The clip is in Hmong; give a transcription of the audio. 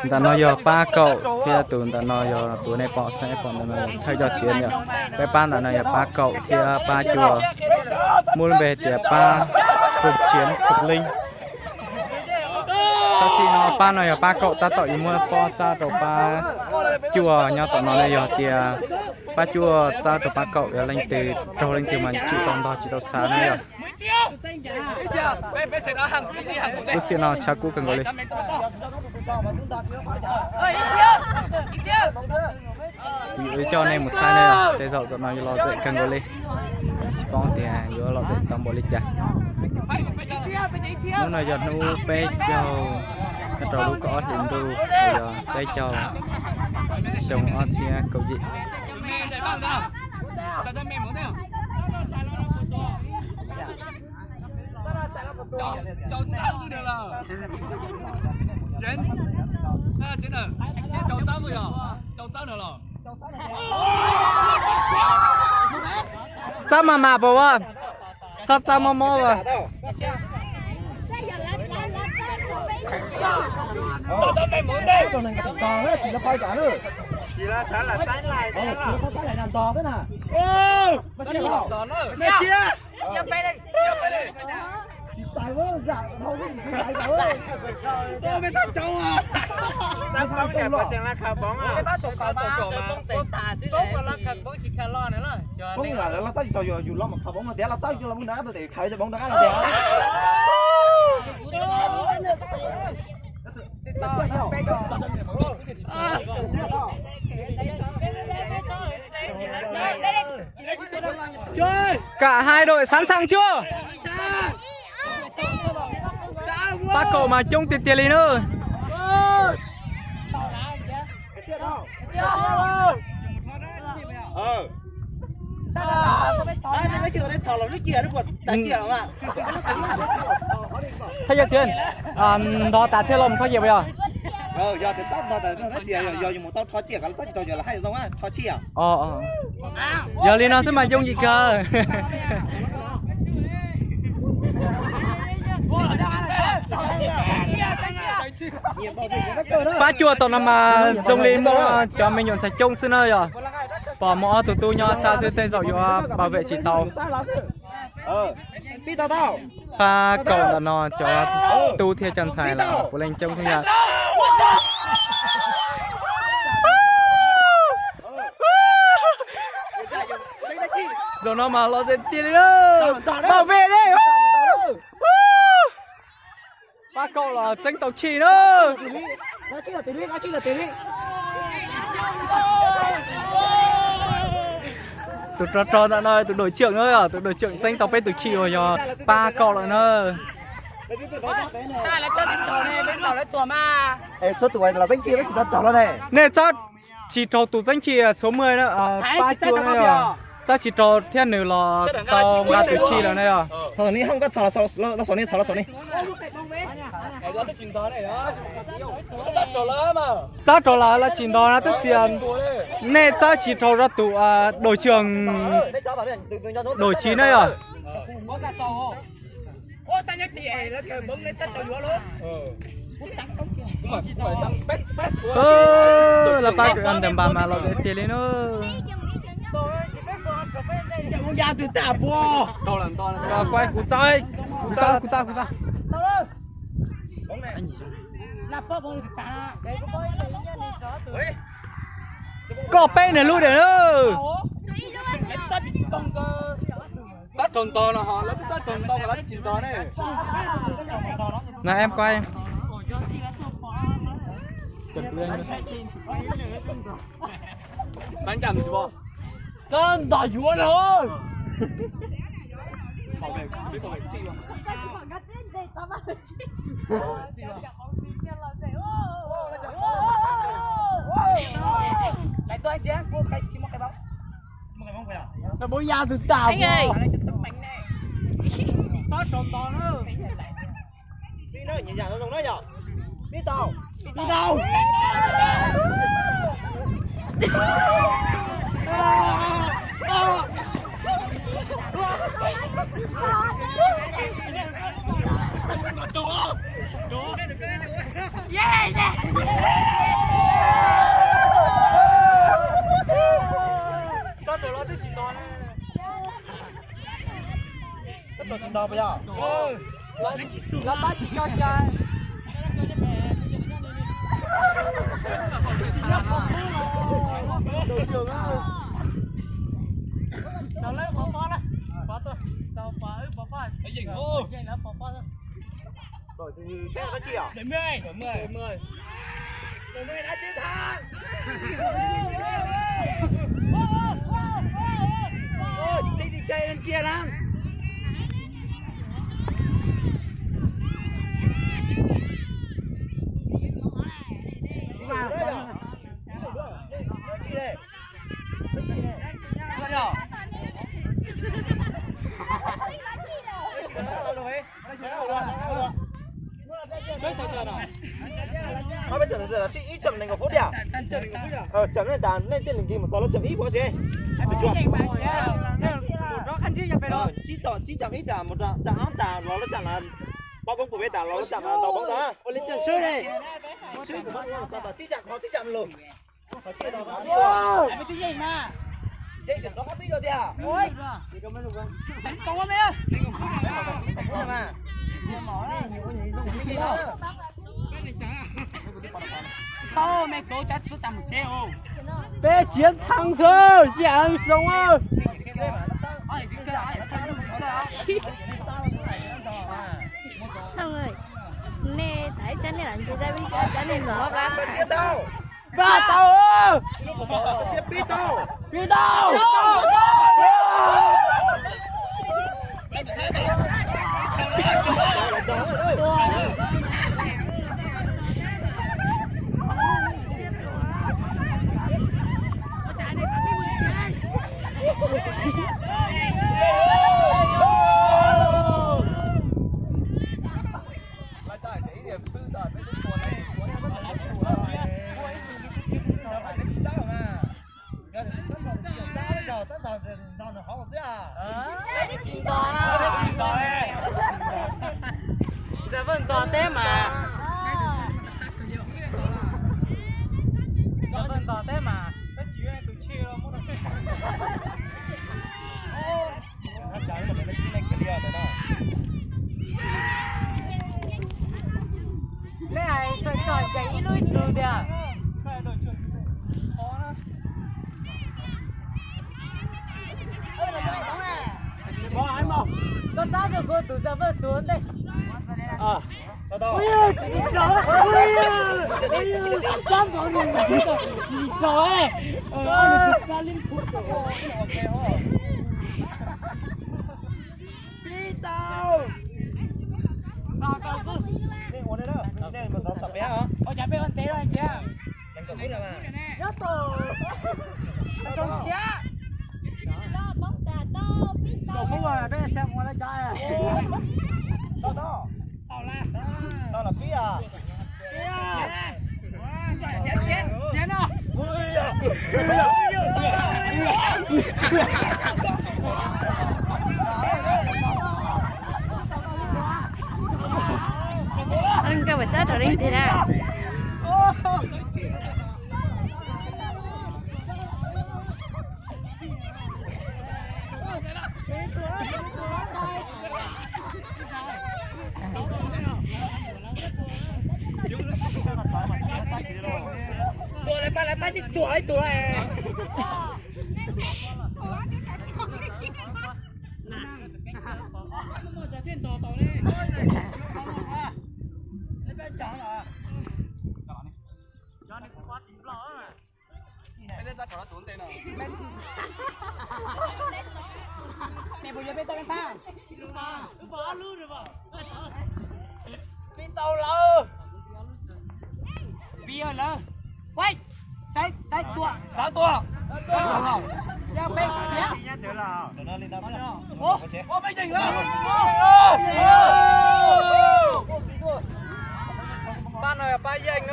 Ntawm no yog pab kaum thiab tus ntawm no yog tus nej pom xeeb pom ntawm no thawj coj siav yom. Peb pab ntawm no yog pab kaum thiab pab cuaj, muaj lub npe tias pab Kub Tsiav Kub Leej. Tab sis no pab no yog pab kaum tab tom yuav muab pob txab rau pab cuaj nyob tom no ne, yog tias pab cuaj txab rau pab kaum yog leej twg raug leej twg mas tsis tau ntog tsis tau xav na yom. Lub xiam no tshav kub kawg nkaus li. Yuav coj nej mus saib ne, tej zaum zaum no yuav lom zem kawg nkaus li. Tsis paub tias yuav lom zem tau npaum li cas. Hnub no yog hnub peb caug, nyob rau lub kaum ob hlis ntuj, yog peb caug xyoo ob txhiab kaum yim. Txab mas mas pas as, txab mob mob as. Poob los txawj tsis tau yus los mus khaws poob no tiag, los txawj yus los mus nrad tes khaws cov poob nrad no tiag. Cả hai đội sẵn sàng chưa? Pab kaum mas coob tiag tiag li na. Thaj yog tsis nrov tas thiaj los mus rho ciam puas yog? Yog li no xwb mas yooj yim kawg. Pab cuaj tom no mas zoo li muaj cov me nyuam ntxhais coob xwb na yog. Pom muaj ob tug tub nyob sab xwb tej zaum yuav pab vem tsis tau. Pab kaum ntawm no cov tub thiab cov ntxhais los puav leej coob thiab yom. Zaum no mas lom zem tiag li na. Pab vem ne. Pab kaum los txeeb tau chij na. Tus rog rog ntawm no tus đội trưởng na, tus đội trưởng txeeb tau peb tus chij uas yog pab kaum lawm na. Nej txhob tsis raug tus txeeb chij số mười, pab cuaj na, txhob tsis raug thiab nws los tau nqa tus chij lawm na yog. Txhob raug lawv, lawv tsis nrog na tab sis nej txhob tsis raug rau tus đội trưởng, đội trưởng na yog. Lawv pab ntawm npas mas lom zem tiag li na. Kuv txav, kuv txav, kuv txav. Koj peb nws lub diam na. Nab em quay. Txhob nrog yuav na. Txhob raug nto na. Tsob ntawm los twb tsis nto ne. Tsob ntawm tsis nto puas yog? Los tab tsis nto cas. Tau lawm, pov pob na. Pov tuaj, tau pov, wb pov pob. Yeej lawv pov pob. Ib tsam nees nkaum phút tiag. Tsam nej tas nej tej nws nkig mus txog lub tsam ib puas tsev. Tsib tom tsib tsam ib tas mus tsam ob tas los lub tsam na, pov poob pus peb tas los lub tsam na ntaus poob tas. Tsib tsam qhov tsib tsam lus. Peb chiav thaj xwb, yam zoo. Nej thov ib tsab nej los ntsia, peb tsab nej los pab. Pab tau. Pib tau. Pib tau. Ntxawm Vwj ntos teb mas. Ntxawm Vwj ntos teb mas, peb tsis yuav tus tshij los muab rau. Nej hais txog txog ces ib lub ib tug tiag. Koj tab tus kuv tus Ntxawm Vwj tus ntej. Pib tau. Ua cas peb ua ntev lawm ntsia. Tau peb xav ua lawv cov. Tau los pib os. Nkawd puas txawj rau li ntawd na? Tuag lawv pab, lawv pab tsis tuag ib tug lawm. Pib tau lawm. Pib lawm. Saib, saib tua. Saib tua. Yog peb txiav. Ua peb yeej lawm. Pab no yog pab yeej.